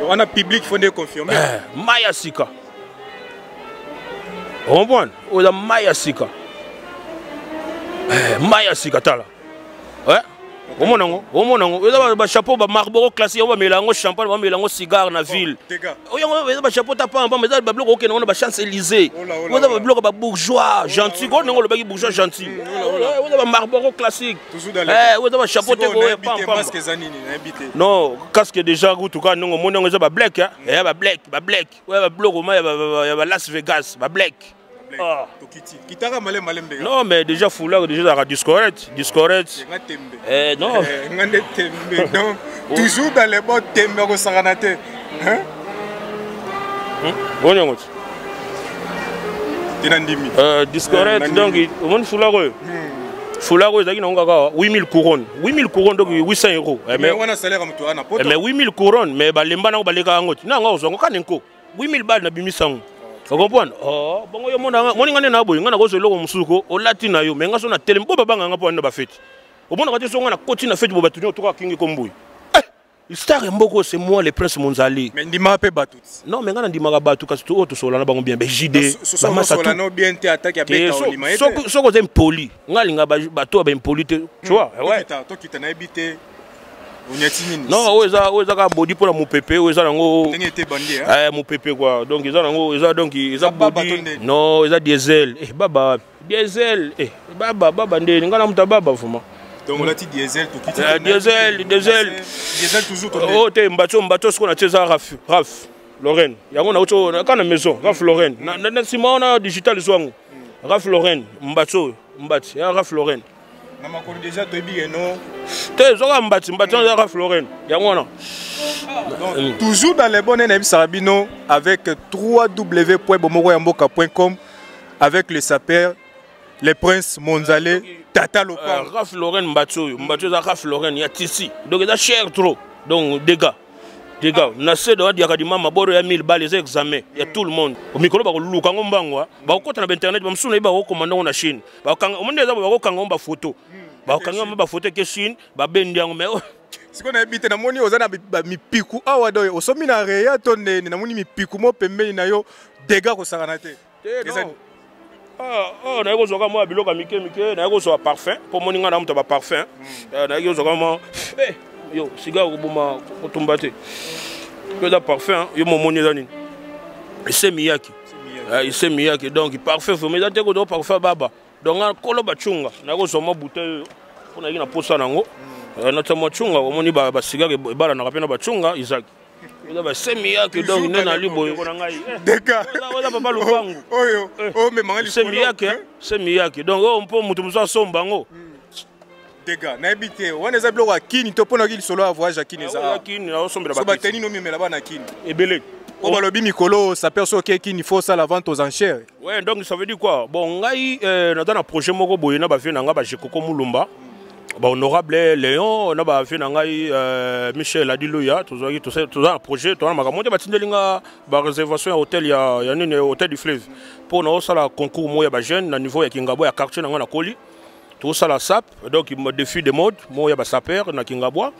Wana public faut nde confirmer. Mai ya sika. Comprendre? Oyo ya mai ya sika. Mai ya sika tala. Omona ngo, omona ngo. Eza ba chapeau ba Marlboro classique, ba mela ngo champagne, ba mela ngo cigare na ville. Oyo ngo eza ba chapeau ta pamba, mais eza ba biloko okende ngo na ba Champs-Élysées. Oyo eza ba biloko ba bourgeois gentil, ko ndenge olobaki bourgeois gentil. Oyo eza ba Marlboro classique. Oyo eza ba chapeau te ko pamba pamba. Casque eza nini na yebi te. Non, casque déjà kutu ka ndenge omoni ngo eza ba black, hein. Eh ba black, ba black. Oyo ba biloko ma ya ba Las Vegas, ba black. Ah. Tokiti. Kitaka malem malem de. Non mais déjà foulard déjà la discorette, discorette. Nga tembe. Eh non. Nga nde tembe. Donc toujours dans les bons tembe ko sakana te. Hein? Bon yango. Tina ndimi. Discorette donc omoni foulard oyo. Foulard oyo ezalaki nango kaka 8000 couronnes. 8000 couronnes donc 800 euros. Mais wana salaire mutu wana poto. Mais 8000 couronnes mais balemba nango baleka yango. Na ngo ozongo kanenko. 8000 balles na bimisa yango. Vous comprenez? Oh, bongo yo mona moni ngane na boye ngana kozo eloko mosusu ko olati na yo mais nga so na telemi bo babanga nga po wana ba fête. Omona kati so nga na koti na fête bo batu nyo toka kingi ko mbuyi. Star ya mboka oyo, c'est moi le prince Monzali. Mais ndimaka mpe bato. Non, mais ngai nandimaka bato, kasi oyo tosolola na bango bien, ba JD, bamasa. Tout bien te, attaque ya beta olima. Soki oza impoli, ngai alinga bato ya baimpoli te, tu vois. Ouais, tokita, nayebi te onyati nini. Non, oyo eza kaka body mpona mopepe. Oyo eza nango ndenge ete bandi. Mopepe quoi. Donc eza nango, eza, donc eza body. Non, eza diesel. Baba diesel, baba, baba ndeni ngai na moto ya baba vraiment. Donc olati diesel, tokiti. Diesel, diesel. Diesel toujours. Oh te, mbato, mbato sikoyo natie eza Ralph, Ralph Lauren. Yango nauti kaka na maison Ralph Lauren na nsima wana, digital zwango Ralph Lauren, mbato oyo, mbati ya Ralph Lauren. Na makolo déjà toyebi ke no. Te, ezwaka mbati, mbati wana eza Ralph Lauren, yango wana. Donc toujours dans les bonnes, nayebisaka bino avec www.bomokoyamboka.com, avec le sapeur, le prince Monzale, tata lopango. Ralph Lauren, mbati oyo, mbati oyo eza Ralph Lauren ya tisi, donc eza cher trop. Donc dégâts, dégâts na se do adiaka di mama boro ya 1000 balles, eza examen ya tout le monde. Mikolo bakoluka yango mbango, bakokota na bainternet, bamosusu na ye bakokomanda yango na Chine, bakokanga omoni eza, bakokanga yango bafoto, bakokanga yango bafoto eke Chine, babendi yango, mais Sikoyo nayebi te, namoni oza na mipiku awa, do osomi na reya to ndeni? Namoni mipiku mo pembeni na yo, dégâts kosakana te. Naye kozwaka mwa biloko ya mike mike, naye kozwa parfum mpo moni ngai na moto ya baparfum. Nayaki kozwaka mwa yo siga koboma kotumba te, yo eza parfum, yo momoni eza nini, esemiyaki, esemiyaki. Donc parfum vraiment eza te, kozwa parfum baba. Donc nga kolo bacunga, naye kozwa mwa bouteille oyo mpo nayaki na posa nango, natia mwa cunga. Omoni basigare ebalanaka mpe na bacunga, Isaac, eza basemi yake. Donc nde nali boye na ngai. Deka. Oza papa lupangu. Oyo omemanga. Semi yake, semi yake. Donc oyo mpo moto mosusu asomba yango. Dega, nayebi te, wana eza biloko ya Kini to mpona oki lisolo ya voyage ya Kini eza? Kini naosombela. So bateni nomemela bana Kini. Ebele. Po balobi mikolo sapeur soki oke Kini, faut osala vente aux enchères. Ouais, donc ça veut dire quoi? Bon, ngai naza na projet moko boye na bavie na ngai, bajekoko Mulumba, bahonorable Léon, na bavie na ngai Michel Adiluya. Tozwaki, toza na projet, toza na makambo te. Batindeli nga baréservation ya hôtel ya nini, hôtel du Fleuve, mpo na osala concours moko ya bajeune na niveau ya Kingabwa, ya quartier na ngai nakoli. Tosala sap, donc défi de mode moko ya basaper na Kingabwa.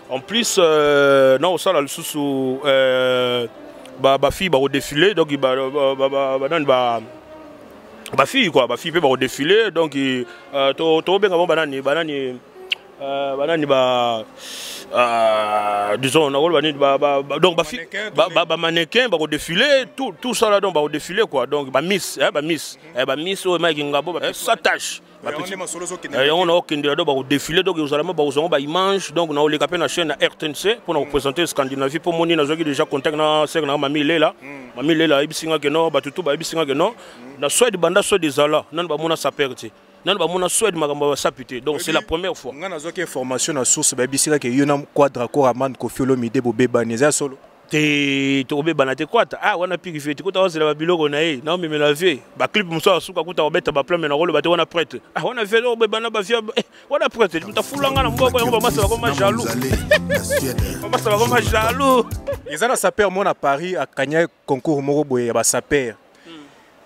En plus na osala lisusu bafille bakodéfile, donc banani, bafille quoi, bafille mpe bakodéfile. Donc tobenga bango banani, banani, banani ba disons nakoloba nini, donc bamannequin bakodéfile, tout ça là. Donc bakodéfile quoi, donc bamiss, bamiss, bamiss oyo emayaki ngabo sa tâche yango na okendela. Donc bakodéfile, donc ozala ma bakozwango baimage. Donc naoleka mpe na chaîne na RTNC mpo na koprésente Scandinavie, mpo moni nazwaki déjà contact na sere nanga Mami Lela. Mami Lela ayebisi nga ke no, bato tu bayebisi nga ke no, na Swede, banda Swede ezala nani bamona saper te, nani bamona Swede makambo ya basapi te. Donc c'est la première fois. Nga nazwaki information na source, bayebisi kaka yo na Quadra Koraman Kofi Olomide bobebani, eza solo? Te, tokobebana te. Kwata ah wana piki fe te, kuta ozela babiloko na ye, naomemela vie baclip mosusu asuka, kuta kobeta baplan, me nakoloba te. Wana prêtre ah wana vie obebana bavie wana prêtre moto afulanga na mboko yango, bamasa bakoma jaloux, bamasa bakoma jaloux. Eza na saper mo na Paris akanya concours moko boye ya basaper.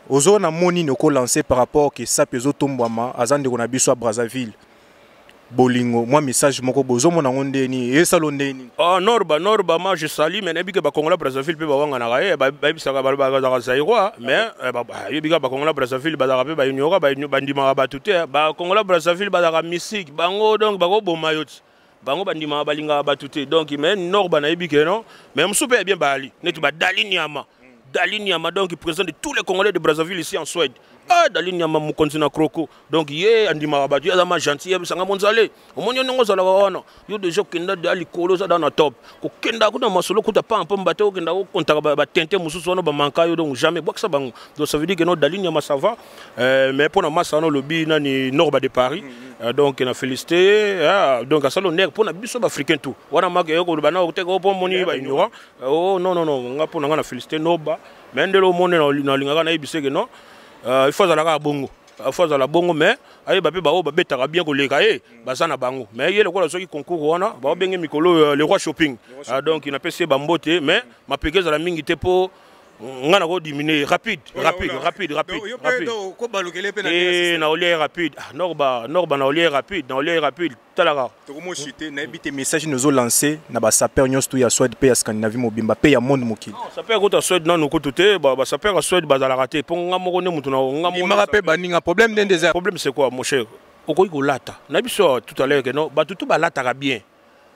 Ozona mo nini okolance par rapport ke sape ezotombwama, aza ndeko na biso ya Brazzaville, bolingo mwa message moko bozomona yango ndeni, esalo ndeni? Oh, Norba, Norba, moi je salue, mais nayebi ke bakongola Brazzaville mpe bawanganaka ye, bayebisaka bazalaka zaïrois, mais bayebi kaka bakongola Brazzaville bazalaka mpe baignoka, bandimaka bato te. Bakongola Brazzaville bazalaka mystique bango, donc bakoboma yo ti bango bandimaka, balingaka bato te. Donc mais Norba nayebi ke non, mais mosusu mpe ya bien baali neti badali nyama, Dali Nyama, donc président de tous les Congolais de Brazzaville ici en Suède. Ah, Dali Nyama mokonzi na croco. Donc ye andimaka bato, ye aza ma gentil, yebisanga Monzale. Omoni yo ndenge ozalaka wana. Yo déjà okenda de likolo, oza na top. Kokenda kuna masolo kuta pa mpo te, okenda okontaka batente mosusu wana bamanka yo, donc jamais bwakisa bango. Donc ça veut dire que non, Dali Nyama ça va. Mais mpo na masa wana olobi nani, Norba de Paris. Donc na félicité, ah, donc asala honneur mpo na biso baafricain tout. Wana maka yo koloba na te ko mpo moni ba ignorant. Oh non non non, nga mpo na nga na félicité Norba. Mais ndelo omoni nalingaka nayebisa ke non, il faut azalaka bongo, il faut azala bongo, mais ayeba mpe baoyo babetaka bien koleka ye baza na bango. Mais ye lokola soki concours wana baobenge mikolo le roi shopping, donc napesi ye bambote, mais mapeke ezala mingi te mpo Nga nako diminuer rapide, rapide, rapide, rapide, rapide. Eh, na olia rapide. Ah, norba, norba na olia rapide, na olia rapide. Talaka. Tokomo chuter, nayebi te message nous lancer na ba sapeur nyonso tout ya Suède pe ya Scandinavie mobimba pe ya monde mokili. Non, sapeur kota Suède nanu kutu te, ba ba sapeur ya Suède bazalaka te. Po nga moko nde mutu na nga moko. Ndimaka pe baninga problème nde eza. Problème c'est quoi mon cher? Okoki kolata. Nayebi so tout à l'heure que non, bato tout balataka bien.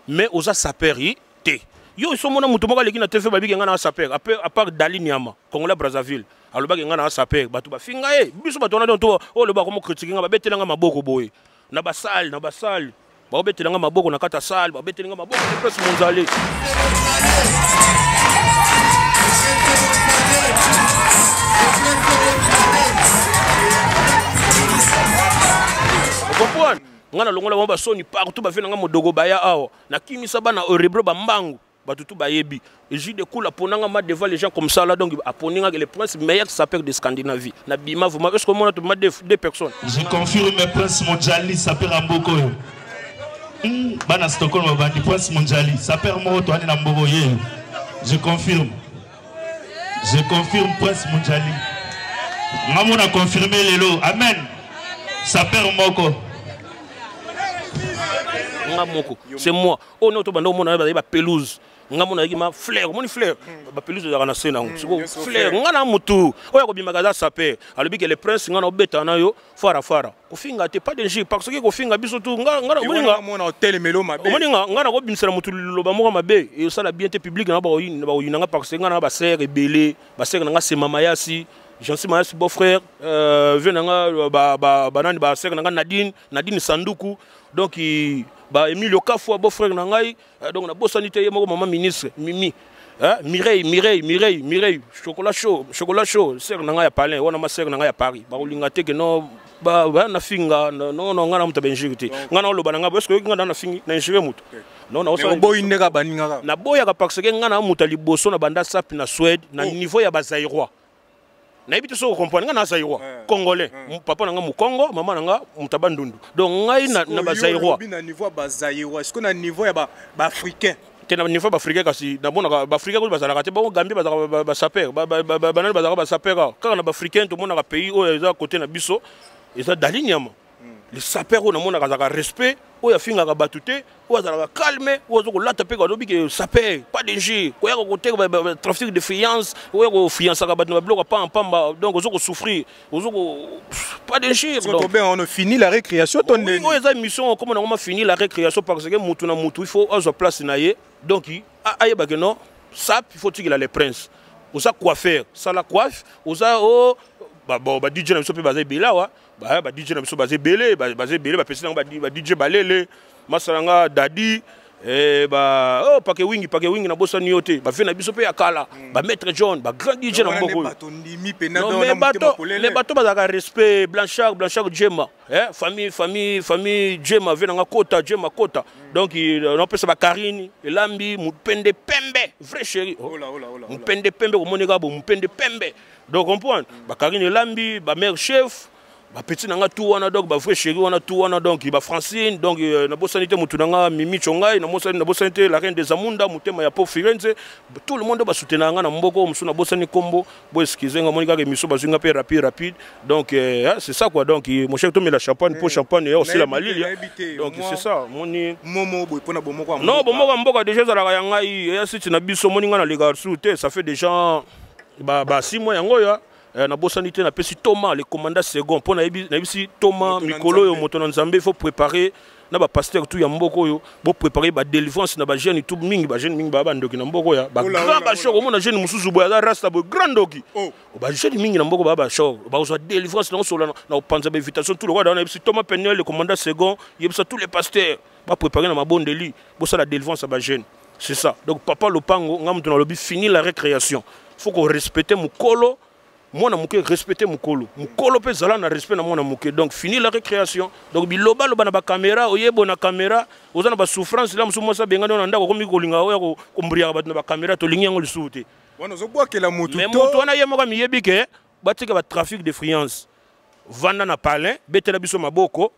Mais oza sapeur te. Yo so mona mutu moko aleki na TV babiki nga na sapeur, à part Dali Nyama, Congolais Brazzaville. Alobaki nga na sapeur, bato bafinga ye. Biso bato wana donc to oyo ba komo critiquer nga babetela nga maboko boye. Na ba salle, na ba salle. Babetela nga maboko na kata salle, babetela nga maboko na place Monzale. Comprendre? Nga na longola bango basoni partout ba na nga modogo baya awa. Na kimisa bana Örebro ba mbangu. Bato tout bayebi. Jude Kula ponanga ma devant les gens comme ça là donc aponinga que le prince meilleur sapeur de Scandinavie. Na bima vraiment est-ce que mona to ma deux personnes. Je confirme prince Mondiali sapeur amboko yo. Bana Stockholm bandi prince Mondiali sapeur moko to na mboko ye. Je confirme. Je confirme prince Mondiali. Ngamo na confirmer lelo. Amen. Sapeur moko. Nga moko, c'est moi. Oh non, to banda omona bazali ba pelouse. Nga mona yaki ma fleur, omoni fleur. Ba pelouse ezalaka na se nango. Siko fleur nga na mutu. Oyo akobimaka aza sapeur. Alobi que le prince nga na obeta na yo fara fara. Kofinga te, pas d'injure parce que kofinga biso tout nga nga omoni nga mona otelemelo mabe. Omoni nga nga na kobimisela mutu liloba moko mabe et osala bien te public na ba oyina ba oyina nga parce que nga na ba sœur ebele, ba sœur na nga c'est mama yasi. Jansi Mayasi beau frère, vieux na nga ba ba banani ba sœur na nga Nadine, Nadine Sanduku. Donc il, ba Emilio Kafua beau frère na ngai, donc na bosani te ye moko maman ministre Mimi. Hein, Mireille, Mireille, Mireille, Mireille, chocolat chaud, chocolat chaud, sœur na ngai ya Palin, wana ma sœur na ngai ya Paris. Ba kolinga te que non ba ba na finga, non non nga na mutu ba injure te. Nga na loba na ngai, est-ce que nga na fingi na injure mutu? Non, na osala. Boyi ndeka baninga ka. Na boya ka parce que nga na mutu liboso na banda sap na Suède na niveau ya ba Zaïrois. Nayebi te soki okomprendre, nga na Zaïrois, congolais. Papa na nga Mukongo, mama na nga Mutaba Ndundu. Donc ngai na ba Zaïrois. Sikoyo na niveau ya ba Zaïrois, est-ce que na niveau ya ba africain? Te na niveau ya ba africain kasi namonaka ba africain kutu bazalaka te, bango Gambie bazalaka ba sapeur, ba banani bazalaka ba sapeur awa. Kaka na ba africain tomonaka pays oyo eza côté na biso, eza Dali Nyama. Le sapeur oyo namonaka azalaka respect, oyo afingaka bato te, oyo azalaka calme, oyo aza kolata mpe alobi ke sapeur, pas d'injure, koyaka koteka ba trafic de fiance, oyo kofiansaka bato na babiloko ya pamba pamba, donc ozo kosouffrir, ozo ko, pas d'injure, Soki donc. tobenga wana fini la récréation to Oui, ndeni? oyo eza mission, comme on a fini la récréation parce que mutu na mutu, il faut azwa place na ye, donc, ayeba ke non, sap, il faut tikela les princes. Oza coiffeur, sala coiffe, oza, oh, ba, bon, ba DJ na biso mpe baza ebele awa. Ba, ba DJ na biso baza ebele, ba, baza ebele, bapesi nango ba DJ balele, masala nga Dadi, eh, ba, oh, pake wingi, pake wingi na bosani yo te. Ba vie na biso pe ya kala, ba Maître John, ba grand DJ na Wana mboko nde oyo. bato ndimi pe na Non, don mais na motema bato, polele. mais bato bazalaka respect, Blanchard, Blanchard Djema, eh, famille, famille, famille Djema, vie na nga kota, Djema kota. Donc, il, on appelle ça ba Karine, Elambi, Mupende Pembe, vrai chéri. Oh. Ola, ola, ola, ola. Mupende Pembe, omoneka bo, Mupende Pembe. Donc, comprendre, ba Karine Elambi, ba mère chef, ba petit nanga tout wana, donc ba vrai chéri wana tout wana, donc ba Francine, donc na bosani te mutu nanga Mimi Chongai, na bosani, na bosani te la reine des Amunda, mutema ya Paul Firenze, tout le monde ba soutenir nga na mboko, musu na bosani kombo, bo excuser nga moni kaka émission bazinga pe rapide rapide. Donc hein, c'est ça quoi, donc mon cher Tomé la champagne pour champagne et aussi la Nayebi te, malili. nayebi te, Donc moi, c'est ça, moni momo boy pona bomoko ya Non, mboka. bomoko ya mboka déjà ezalaka ya ngai, ya site na biso moni nga na lega sous te, ça fait déjà ba 6 mois yango ya. Na bosani te, napesi Thomas le commandant second mpo nayebisi Thomas Moto na mikolo oyo Nzambe. moto na Nzambe, il faut préparer na ba pasteur tout ya mboka oyo, bo préparer ba délivrance na ba jeune tout mingi, ba jeune mingi ba bandoki na mboka oyo, ba Ola, grand ola, ba choc, ola. omona jeune mosusu boye aza rasta boye grand ndoki. Oh. Ba jeune mingi na mboka ba ba choc, ba kozwa délivrance na osola na kopanza ba invitation tout le roi, nayebisi Thomas Peniel le commandant second, yebisa tous les pasteurs ba préparer na mabondeli, bosala délivrance ya ba jeune. C'est ça. Donc papa Lopango, nga mutu na lobi fini la récréation. Faut qu'on respecte mukolo. Mwana moke respecte mukolo. Mukolo pe zala na respect na mwana moke. Donc fini la récréation. Donc biloba loba na ba caméra, oyebo na caméra, oza na ba souffrance là musu mwasa bengani na ndako komi kolinga oya ko kombriaka bato na ba caméra to lingi yango lisusu te. Wana ozobwakela mutu Mais to mutu wana ye moko miyebi ke batika ba trafic de friance. Vanda na palin, betela biso maboko.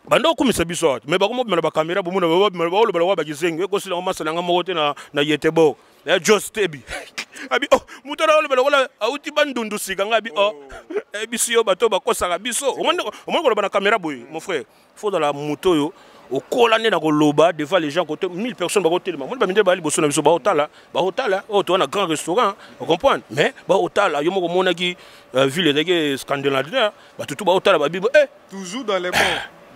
Banda okumisa biso awa, mais bakomobima na bakamera, bomona baoloba lokola bakizengi. Ekosila ngo masala nga moko te na Yetebo ya Jos Tebi abi, oh, moto wana oloba lokola auti Bandundu sika. Nga abi, oh, ebisi yo bato bakosaka biso. Omoni koloba na kamera boye, mon frère, faut ozala moto oyo okola nde na koloba devant les gens, kote 1000 personnes bakotelema. Moni bamindele baya liboso na biso, baotala, baotala oyo toza na grand restaurant, ocomprendre, mais baotala yo moko. Omonaki ville ezalaki scandinavienne, bato tu baotala babibo eh. Toujours dans les bons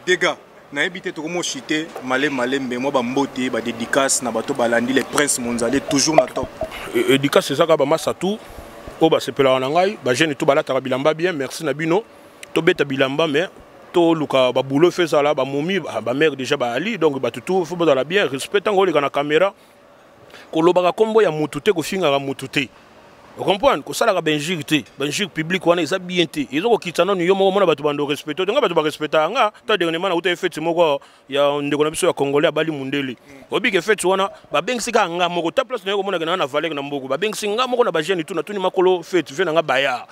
dégâts. Nayebi te, tokomoshite male malembe, mwa bambote, badédicace na bato balandi les Prince Monzale, toujours na top. Dédicace eza kaka bamasa tu oyo basepelaka na ngai, bajeune tu balataka bilamba bien. Merci na bino. Tobeta bilamba, mais toluka baboulot fe ezala bamomi, bamare déjà baali. Donc bato tu fo bozala bien, respect. Ntango oleka na caméra, kolobaka nkombo ya mutu te, kofingaka mutu te, ocomprendre, kosalaka bainjure te. Bainjure publique wana eza bien te, eza kokitisa nanu yo moko. Mona bato bando respecte te. Nga bato barespectaka nga. Ta dernièrement nauta feti moko ya ndeko na biso ya Congolais abali mundele. Obike feti wana, babengisi kaka nga moko. Ta place naye komonaka na nga na valeur na mboku. Babengisi nga moko na bajeune tu. Natuni makolo feti, ve na nga bayard,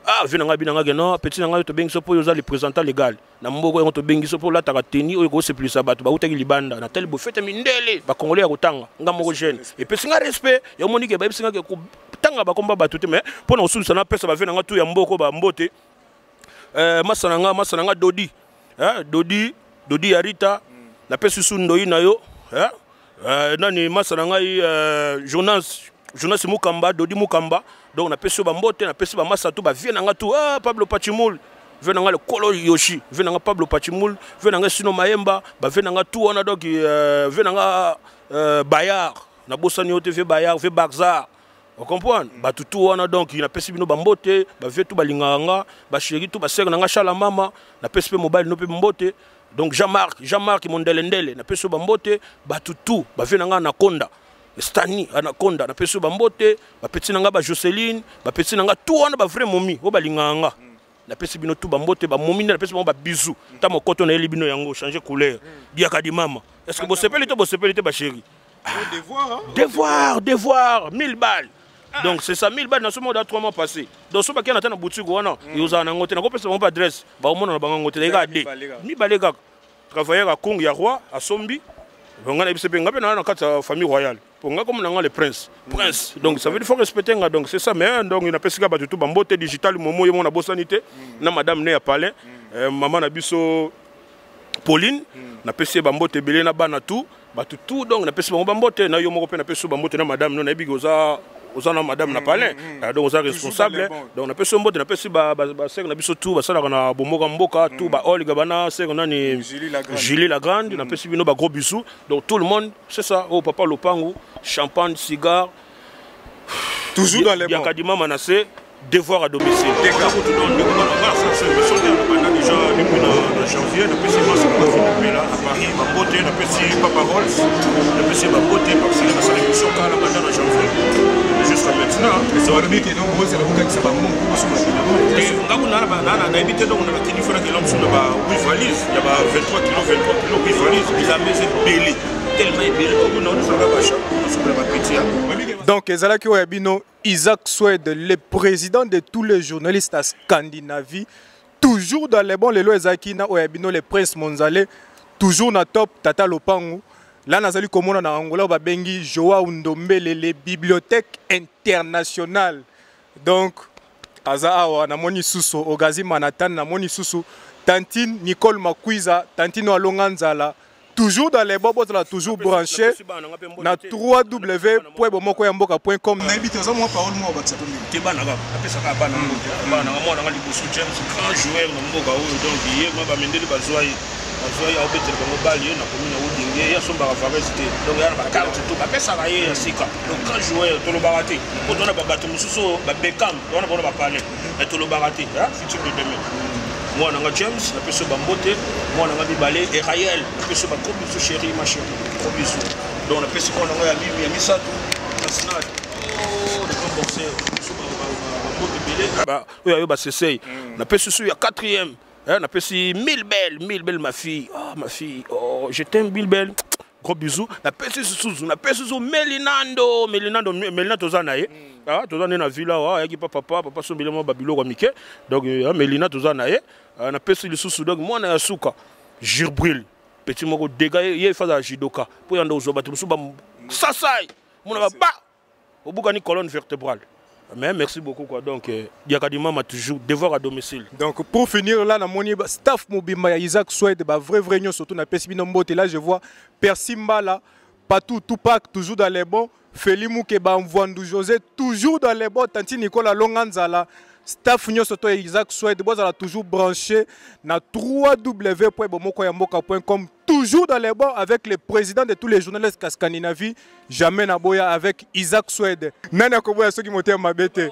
ah, ve na nga bina nga ke non, petit na ngai, tobengisi mpo oyo oza le présentant légal na mboka yango. Tobengisi mpo olataka teni oyo ekosepelisa bato bautaki libanda. Na tali bofete mindele, bakongolais ya kotanga, nga moko jeune epesi nga respect. Ya omonike bayebisi nga ke kotanga bakomba bato te, mais mpo na kosulisa, napesa bave na nga tu ya mboko bambote. Masa na nga, masa na nga Dodi, Dodi, Dodi ya Rita, napesi su ndoi na yo, nani, masa na ngai, Jonas, Jonas Mukamba, Dodi Mukamba. Donc napesi yo bambote, napesi bamasa tu, bavie na nga tu, ah, Pablo Pachimul, ve na nga lekolo Yoshi, ve na nga Pablo Pachimul, ve na nga Sino Mayemba, bave na nga tu wana. Donc ve na nga Bayard, nabosani yo te, ve Bayard, ve Barzar, ocomprendre, bato tu wana. Donc napesi bino bambote, bavie tu balingaka nga, basheri tu, basere na nga Shala Mama. Napesi mpe mobali no mpe mbote. Donc Jean-Marc, Jean-Marc Mondelendele, napesi yo bambote. Bato tu bavie na nga Anaconda, Stani Anaconda, napesi yo bambote. Bapeti na nga bajoseline, bapeti na nga tu wana, bavrai momi oyo balingaka nga, napesi bino tu bambote. Bamomi nde napesi bango babizu. Ta mokoto nayeli bino yango, change couleur biaka di mama. Est ce que bosepeli to bosepeli te, basheri? Devoir, devoir, 1000 balles. Donc c'est ça, 1000 balles nasomi oda 3 mois passé. Donc so bakenda ata na boutique wana, ezala nango te. Nakopesa bango mpe adresse, bakomona na bango yango te. Kaka de mibale kaka travailleur akongi ya roi asombi nga na biso mpe nga mpe naa na kati ya famille royale, po nga comme nanga le prince, prince. Donc ça veut dire faut respecter nga. Donc c'est ça. Mais donc napesi kaka bato tu bambote. Digital momo ye mo, nabosani te na madame ne ya palais, mama na biso Pauline, napesi ye bambote ebele na bana tu, bato tu. Donc napesi bango bambote. Na yo moko mpe napesi yo bambote na madame no. Nayebi ke oza na madame na palais, donc oza responsable. Donc napesi yo mbote. Napesi basere na biso tu basalaka na bomboka mboka tu, baolga bana sere nani, Julie la Grande, napesi bino bagros bisous. Donc tout le monde, c'est ça. Oh papa Lopangu, champagne, cigare. Toujours dans les bons. Yakadima Manassé, devoir à domicile. Déjà depuis na janvier, napesi masi Mpela à Paris bambote, napesi Papa Rolls, napesi bambote parce que nasala émission kala banda na janvier jusqu'à maintenant. Ngaku nayebi te. Donc na bakini fana kela mosu na ba 8 valise ya ba 23 kilo, 23 kilo, 8 valise. Bilamba eza ebele, tellement ebele. Okuna osalaka bacha, osomela bapeti ya Donc ezalaki oyo ya bino Isaac Swede, le président de tous les journalistes à Scandinavie, toujours dans les bons. Lelo ezalaki na oyo ya bino le Prince Monzale, toujours na top, tata Lopangu. Là nazali komona na Angola babengi Joao Ndombele, les bibliothèques internationales. Donc aza awa, namoni susu Ogazi Manhattan, namoni susu Tantine Nicole Makwiza, Tantine Alonga Nzala, toujours dans les bons. Bozala toujours branché na www.bomokoyamboka.com. Nayebi te, oza mwa parole moko bakisa to ndenge te. Bana kaka apesaka bana mbote. Bana nanga, mwana nanga liboso James, grand joueur na mboka oyo. Donc ye mwa bamendeli bazwa ye, bazwa ye, aobetela bango bale ye na commune ya Udinge. Ye asombaka varese te. Donc ya na bacarte to bapesaka ye ya sika. Donc grand joueur, tolobaka te po tona babato mosusu oyo babekam wana bona bapalais, mais tolobaka te. Futur de demain, mwana nga James, napesi yo bambote. Mwana nga mibale Erael, napesi yo bagros bisous, chéri, ma chérie, gros bisous. Donc napesi mwana nga ya mimi ya misato Asnad, oh, le grand boxeur, biso bambote ebele oyo ayo basesei. Napesi su ya quatrième, napesi Mille Belle, Mille Belle, ma fille, oh, ma fille, oh, je t'aime, Mille Belle, gros bisous. Napesi susu, napesi susu Melinando, Melinando, Melina, toza na ye. Ah, toza nde na villa awa, ayaki pa papa, papa sombeli mwa babiloko ya mike. Donc Melina, toza na ye. Napesi lisusu donc mwana ya suka. Jurbril petit moko dega ye efazala judoka mpo yanda ozwa bato mosusu basasai monaka ba obukani colonne vertébrale. Mais merci beaucoup quoi. Donc Diakadimama toujours devoir à domicile. Donc pour finir là namoni staff mobimba ya Isaac Swede ba vrai vrai nyo surtout na pesi bino mbote. Là je vois Percy Mbala, Patou Tupac toujours dans les bons, Feli Mukeba Mvwandu José toujours dans les bons, Tanti Nicolas Longanzala, staff nyo surtout ya Isaac Swede bozala toujours branché na www.bomokoyamboka.com, toujours dans les bons avec le président de tous les journalistes ya Scandinavie, jamais naboya avec Isaac Swede. Nani akoboya soki motema mabe te.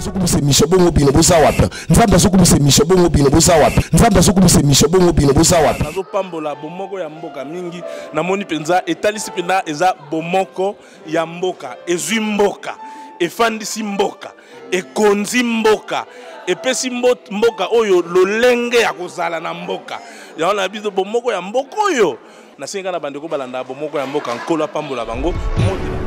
Azokumisa émission bongo bino boza wapi? Nzambe azokumisa émission bongo bino boza wapi? Nzambe azokumisa émission bongo bino boza wapi? Nazopambola bomoko ya mboka mingi, namoni mpenza etalisi mpenza eza bomoko ya mboka, ezwi mboka, efandisi mboka, ekonzi mboka, epesi mboka oyo lolenge ya kozala na mboka. Yango na biso bomoko ya mboka oyo nasengi kaka na bandeko balanda bomoko ya mboka, Nkolo apambola bango. Moto.